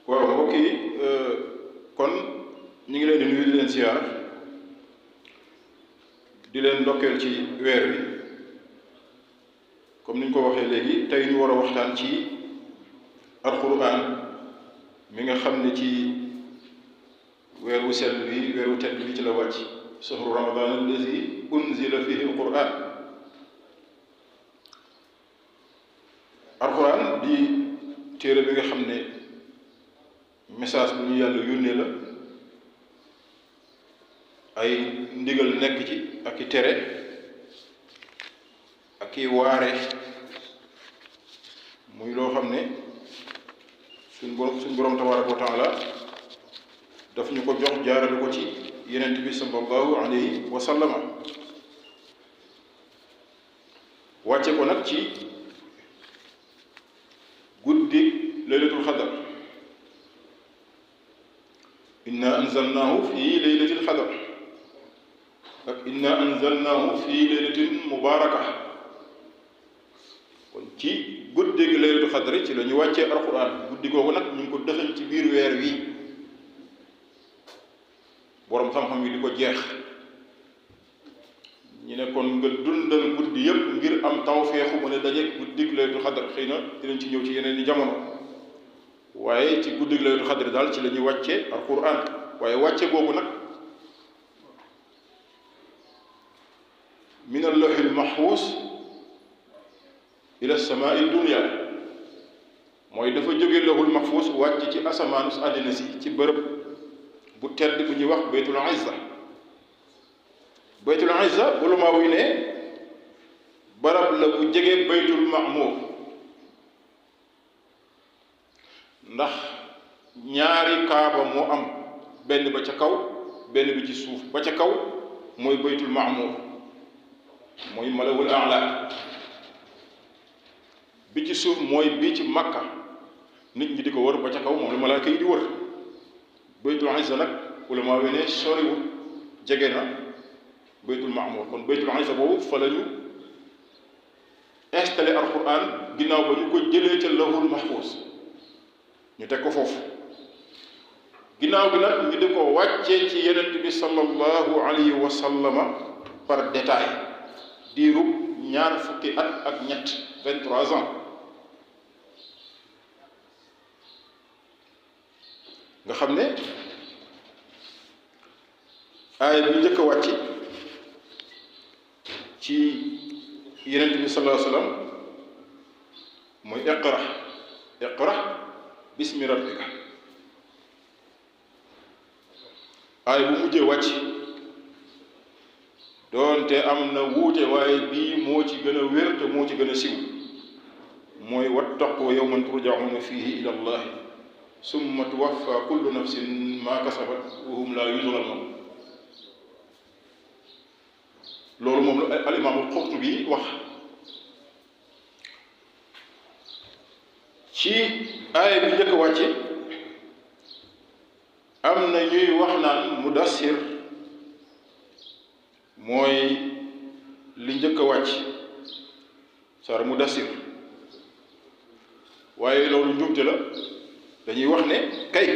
waaw mbokk yi kon ñu ngi leen di nuyu di leen siyaar di leen ndokkeel ci weer wi comme ni ñu ko waxee léegi tey ñu war a waxtaan ci alquran mi nga xam ne ci weer wu sell bi weer wu tedd bi ci la wàcc shahru ramadan allazi unzila fihi alquran alquran di téere bi nga xam ne message bu ñu yàlla yónnee la ay ndigal nekk ci ak i tere ak i waare muy loo xam ne suñ borom tabaraka wa taala daf ñu ko jox jaarale ko ci yenent bi sallallahu alayhi wa sallama wàcce ko nag ci guddi laylatul xadar inna anzalnaahu fi laylatil xadar ak inna anzalnaahu fi laylatin mubaaraka kon ci guddi gi laylatul xadar ci la ñu wàccee alquran guddi googu nag ñu ngi ko dëxañ ci biir weer wi boroom xam-xam yi di ko jeex ñu ne kon nga dundal guddi yépp ngir am tawfeexu mën a daje guddi gi laylatul xadar xëy na dinañ ci ñëw ci yeneen i jamono waaye ci guddi gi laylatul xadar daal ci la ñuy wàccee alquran waaye wàcce googu nag min allahil mahfuus ila samaai dunya mooy dafa jóge lahul mahfuus wàcc ci asamaanu su àddina si ci bërëb bu tedd bu ñuy wax baytul izza baytul izza ulamaa yi ne barab la bu jege baytul ma'muur ndax ñaari kaaba moo am benn ba ca kaw benn bi ci suuf ba ca kaw mooy baytul ma'muur mooy malawul a'la bi ci suuf mooy bi ci makka nit ñi di ko wër ba ca kaw moom la malaaka yi di wër baytul izza nag ulamaa yi ne soriwul jege na baytul ma'muur kon baytul izza boobu fa la ñu installé alquran ginnaaw ba ñu ko jëlee ca lawhul mahfuus ñu teg ko foofu ginnaaw bi nag ñu di ko wàccee ci yenent bi sallallahu alayhi wa sallama par détail diirub ñaar fukki at ak ñett 23 ans nga xam ne aaya bi njëkk a wàcc ci yenent bi sallallahu alayhi wa sallam mooy iqra bismi rabbika aaya bu mujjee wàcc doonte am na wuute waaye bii moo ci gën a wér te moo ci gën a siw mooy wattaqu yawman turja'una fihi ila allahi summa tuwaffa kullu nafsin ma kasabat wa hum la yuzlamun loolu moom la al imaamul Qurtubi wax ci aaya bi njëkk wàcce am na ñuy wax naan mudassir mooy li njëkk a wàcc saar mudassir waaye loolu njumte la dañuy wax ne kay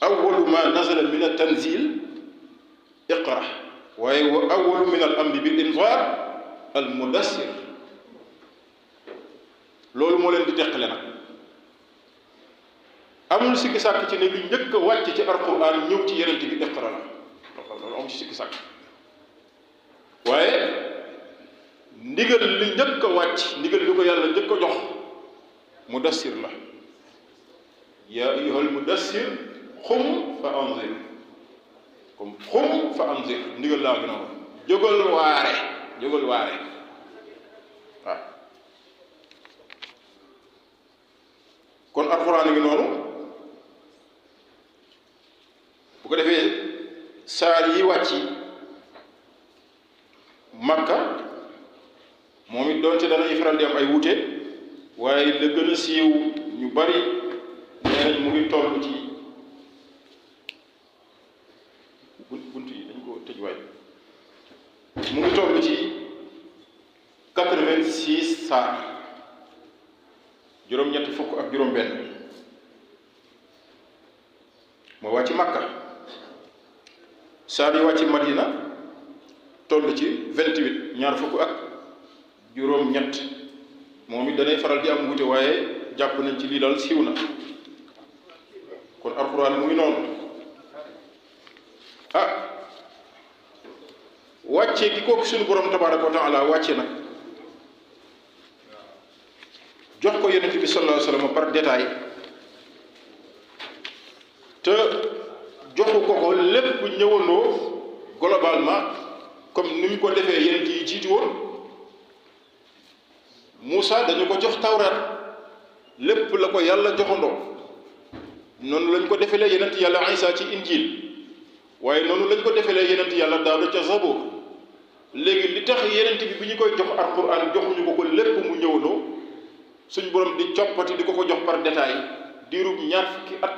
awwalu ma nazala min at-tanzil iqra waaye wa awwalu min al-amri bil inzar al mudassir loolu moo leen di teqale nag amul sikki sàkk ci ne lu njëkk a wàcc ci alquran ñëw ci yenent bi iqra la loolu amul ci sikki sàkk waaye ndigal li njëkk a wàcc ndigal li ko yàlla njëkk a jox mudassir la yaa ayyuhal mudassir xum fa anzir comme xum fa anzir ndigal laa gën a wax jógal waare waaw kon alxuraan ngi noonu bu ko defee saar yi wàcc makka moom it doonte danañuy faral di am ay wuute waaye la gën a siiw ñu bari nee nañ mu ngi toll ci bunt yi dañ ko tëj waay mu ngi toll ci 86 saar juróom-ñetti fukk ak juróom-benn moo wàcc Makka saar yi wàcc Madina toll ci 28 ñaar fukk ak juróom-ñett moom it danay faral di am wuute waaye jàpp nañ ci lii daal siiw na kon alxuraan muy noonu wàcce gi kooku suñu borom tabaaraka wa taala wàcce nag jox ko yonent bi sallallahu alayhi wa sallam par détail te joxu ko lépp ñëwandoo globalement comme ni mu ko defee yonent yi jiitu woon Moussa dañu ko jox tawraat lépp la ko yàlla joxandoo noonu lañ ko defelee yonent yàlla Isa ci injil waaye noonu lañ ko defelee yonent yàlla Daawuda ca Zabuur léegi li tax yonent bi ñu koy jox alquran joxuñu ko lépp mu ñëwandoo suñ borom di coppati di ko jox par détail diirub ñaar fukki at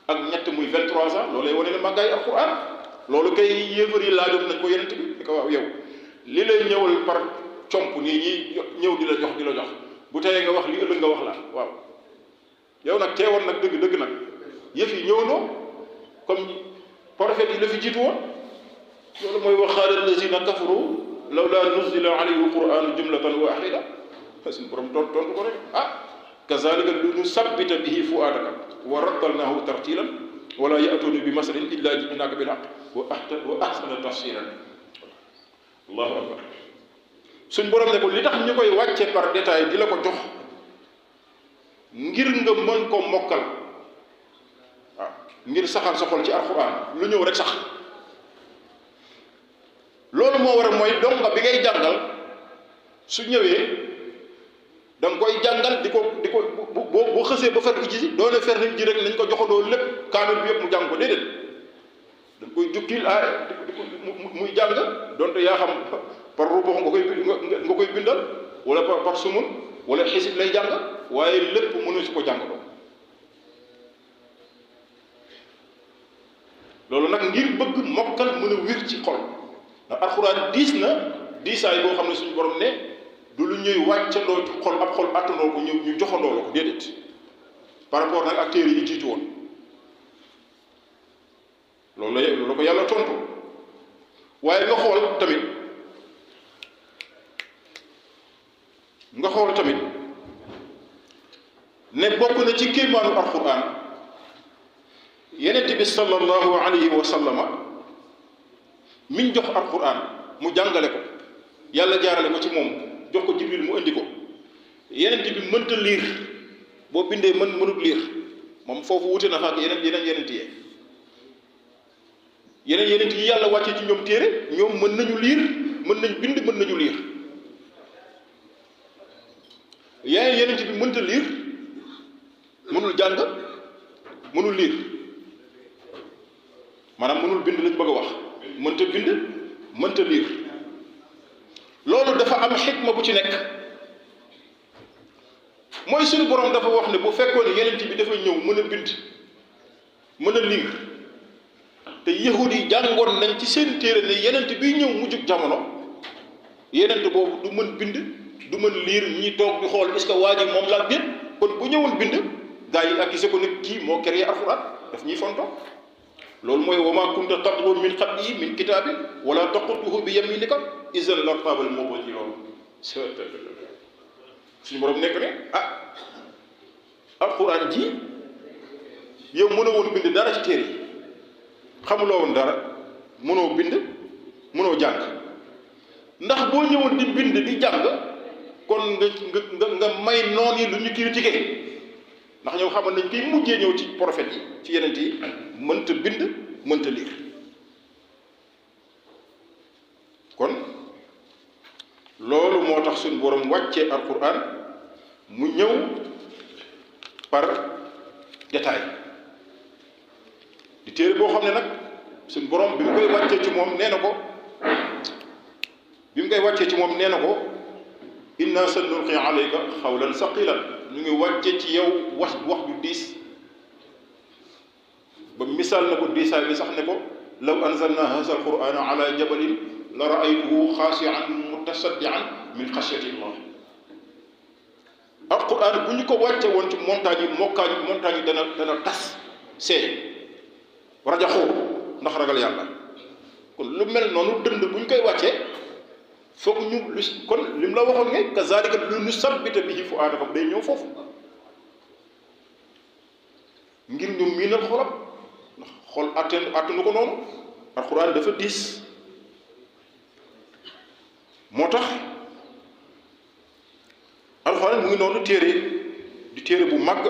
ak ñett muy 23 ans loolu lay wane ne màggaay alquran loolu kay yéefar yi laajoon nañ ko yonent bi di ko waaw yow li lay ñëwal par comp nii ñi ñëw di la jox bu teyee nga wax li ëllëg nga wax la waaw yow nag teewoon nag dëgg nag yëf yi ñëwandoo comme prophète yi la fi jiitu woon loolu mooy wa qaala allazina kafaru lawlaa nuzila alayhi alquranu jumlatan waahida suñu borom tontu ko rek kazalika lu nusabbita bihi fuaadaka wa rattalnaahu tartilan wala ya'tuuna bi masalin illa ji'naaka bil haqq wa ahsana tafsiran allahu akbar suñ borom ne ko li tax ñu koy wàcce par détail di la ko jox ngir nga mën ko mokkal ngir saxal sa xol ci alxuraan lu ñëw rek sax loolu moo war a mooy donga bi ngay jàngal su ñëwee da nga koy jàngal di ko boo xësee ba fer ji doone fer nit ji rek nañ ko joxandoo lépp kaamil bi yëpp mu jàng ko déedéet da nga koy jukkil di ko muy jàng donte yaa xam par rubox nga koy bindal wala par sumun wala xisib lay jàng waaye lépp mënu si ko jàngaloo loolu nag ngir bëgg mokkal mën a wir ci xol ndax alxuraan diis na diisaay boo xam ne suñu borom ne du lu ñuy wàccandoo ci xol ab xol attandoo ko ñu joxandoo la ko déedéet par rapport nag ak téere yi jiitu woon loolu la ko yàlla tontu waaye nga xool tamit ne bokk na ci kéemaanu alxuraan yenent bi sallallahu alayhi wa sallama miñ jox alquran mu jàngale ko yàlla jaarale ko ci moom jox ko jibril mu indi ko yenent bi mënta liir boo bindee mënut liir moom foofu wute na fa ak yeneen yenent yi yàlla wàccee ci ñoom téere ñoom mën nañu liir mën nañ bind mën nañu liir yenent bi mënta liir mënul jàng mënul liir maanaam mënul bind lañ bëgg a wax mënta bind mënta liir loolu dafa am xikma bu ci nekk mooy suñu borom dafa wax ne bu fekkoon ne yenent bi dafa ñëw mën a bind mën a liir te yahudi yi jàngoon nañ ci seen téere ne yenent bi ñëw mujjug jamono yenent boobu du mën bind du mën liir ñi toog di xool est-ce que waa ji moom laa déet kon bu ñëwoon bind gaa yi accusé ko nag kii moo créé alxuraan daf ñuy fonto loolu mooy wa maa kunta tatlu min qablihi min kitaabin wala taqutuhu bi yaminika izan lartaaba al-mubtiluun suñu borom nekk ne alxuraan ji yow mënoo woon bind dara ci téere yi xamuloo woon dara mënoo bind mënoo jàng ndax boo ñëwoon di bind di jàng kon nga may noon yi lu ñu critiqué ndax ñoom xamal nañ kiy mujjee ñëw ci prophète yi ci yeneen yi mënta bind mënta liir kon loolu moo tax suñu borom wàccee alquran mu ñëw par détail di téere boo xam ne nag suñu borom bi mu koy wàccee ci moom nee na ko inna sanulqi alayka xawlan saqilan ñu ngi wàcce ci yow wax ju diis ba misaal na ko diisaay bi sax ne ko law anzalna haza alqurana ala jabalin la raaytuhu xaasian mutasaddian min xashyati llah alquran bu ñu ko wàcce woon ci montagne yi dana tas seey rajaxoo ndax ragal yàlla. kon lu mel noonu dënd buñ koy wàccee foog ñu lu kon lim la waxoon ne kazalika lu nu sabbita bihi fuaadaka day ñëw foofu ngir ñu miinal xolam ndax xol attanu ko noonu. alxuraan dafa diis moo tax alxuraan mu ngi noonu téere di téere bu màgg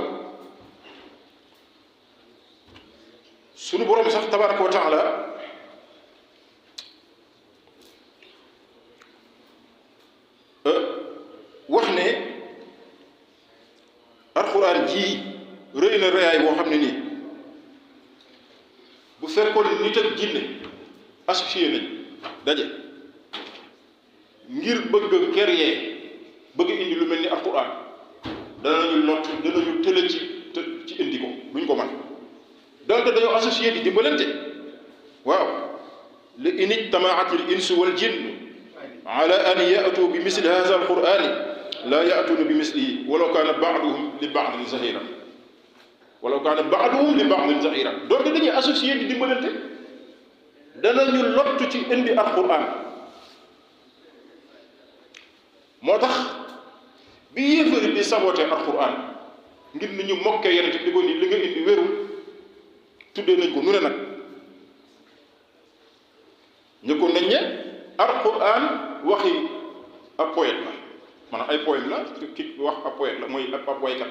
sunu borom sax tabaraka wa taala wax ne alxuraan jii rëy na rëyaay boo xam ne nii bu fekkoon nit ak jinne associé nañ daje ngir bëgg créer bëgg indi lu mel ni alquran danañu tële ci indi ko duñ ko man donte dañoo associé di dimbalante waaw li in ijtamaat al insu wal jinn ala an ya'tu bi misli hadha al qur'ani la ya'tuna bi mislihi walaw kana ba'duhum li ba'din zahira walaw kaana ba'duhum li ba'din zahira donc dañuy associé di dimbalante danañu lottu ci indi alquran moo tax bi yéefari di saboté alquran ngir ni ñu mokkee yeneen di ko ni li nga indi wérul tuddee nañ ko nu ne nag ñu ko nañ ne alquran waxi ab poète la maanaam ay poème la ki wax ab poète la mooy ab waykat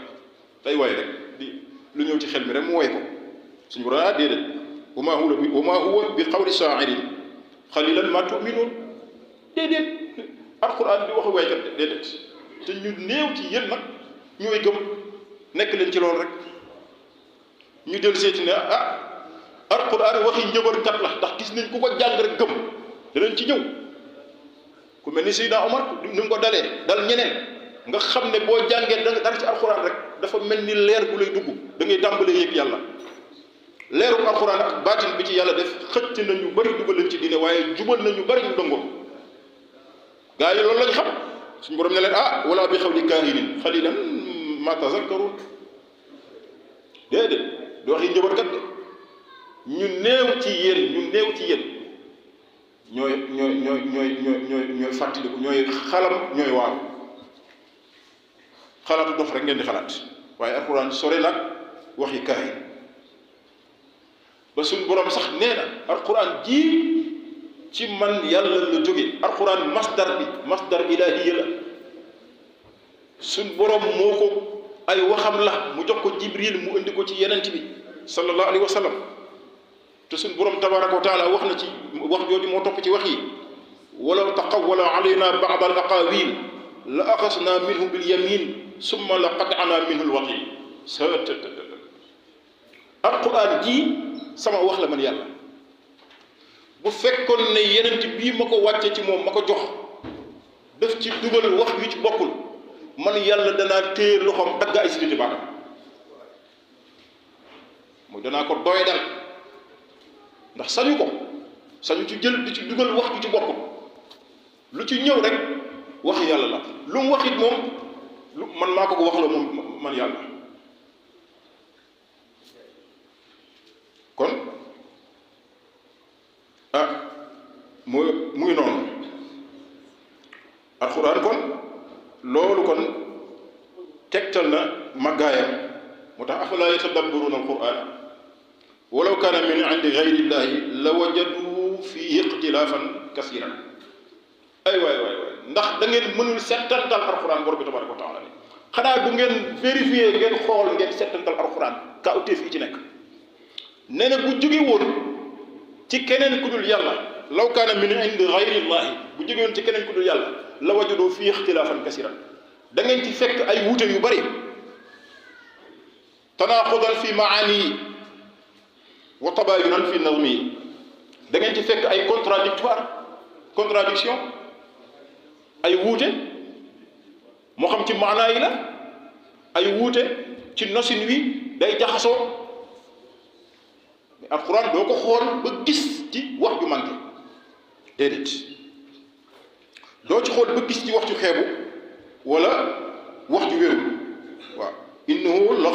day way rek di lu ñëw ci xel mi rek mu woy ko suñu borom ah déedéet wa maa huwa bi qawli shaa'irin qaliilan maa tu'minuun déedéet alquran di waxu waykat déedéet te ñu néew ci yéen nag ñooy gëm nekk leen ci loolu rek ñu dellu seeti ne ah alquran waxi njëbarkat la ndax gis nañ ku ko jàng rek gëm danañ ci ñëw ku mel ni Seydina Omar ni mu ko dalee dal ñeneen nga xam ne boo jàngee dara ci alquran rek dafa mel ni leer bu lay dugg da ngay tàmbalee yëg yàlla leeru alquran ak baatin bi ci yàlla def xëcc na ñu bari dugal leen ci diine waaye jubal na ñu bari ñu dëngoo gaa yi loolu lañ xam suñu borom ne leen ah wala bi xawli kaahinin xalilan ma tazakkarun déedéet du wax yi njëbatkat de ñu néew ci yéen ñooy fàttaliku ñooy xalam ñooy waaru xalaatu dof rek ngeen di xalaat waaye alquran sore nag waxi kaahin ba suñ borom sax nee na alquran ji ci man yàlla la jóge alquran masdar ilaahiya la suñ borom moo ko ay waxam la mu jox ko jibril mu indi ko ci yenent bi sallallahu alayhi wa sallam te suñ borom tabaraka wa taala wax na ci wax jooju moo topp ci wax yi walaw taqawwala alayna ba'd al aqawil la axasna minhu bil yamin summa la qat'ana minhu al watin alquran ji sama wax la man yàlla bu fekkoon ne yenent bii ma ko wàcce ci moom ma ko jox daf ci dugal wax yu ci bokkul man yàlla danaa téye loxoom dagg ay siditi baakam mooy danaa ko doy dal ndax sañu ci jël di ci dugal wax yu ci bokkul lu ci ñëw rek wax yàlla la lu mu waxit moom lu man maa ko wax la moom man yàlla kon mu ngi noonu alxuraan kon loolu kon tegtal na màggaayam moo tax afalaa yatadabbaruuna alquran walaw kaana min indi gayri llahi la wajadu fiihi ixtilaafan kasiiran ay waay ndax da ngeen mënul settantal alquran borom bi tabaraka wa taala ne xanaa du ngeen vérifier ngeen xool ngeen settantal alquran kawteef yi ci nekk nee na bu jóge woon ci keneen ku dul yàlla law kaana min indi gayri llahi bu jóge woon ci keneen ku dul yàlla la wajadu fiihi ixtilaafan kasiiran da ngeen ci fekk ay wuute yu bari tanaaqudan fi maani wa tabaayunan fi nazmi da ngeen ci fekk ay contradiction ay wuute moo xam ci maanaa yi la ay wuute ci nosin wi day jaxasoo mais alquran doo ko xool ba gis ci wax ju manqué déedéet doo ci xool ba gis ci wax ju xeebu wala wax ju wéru waaw innahu la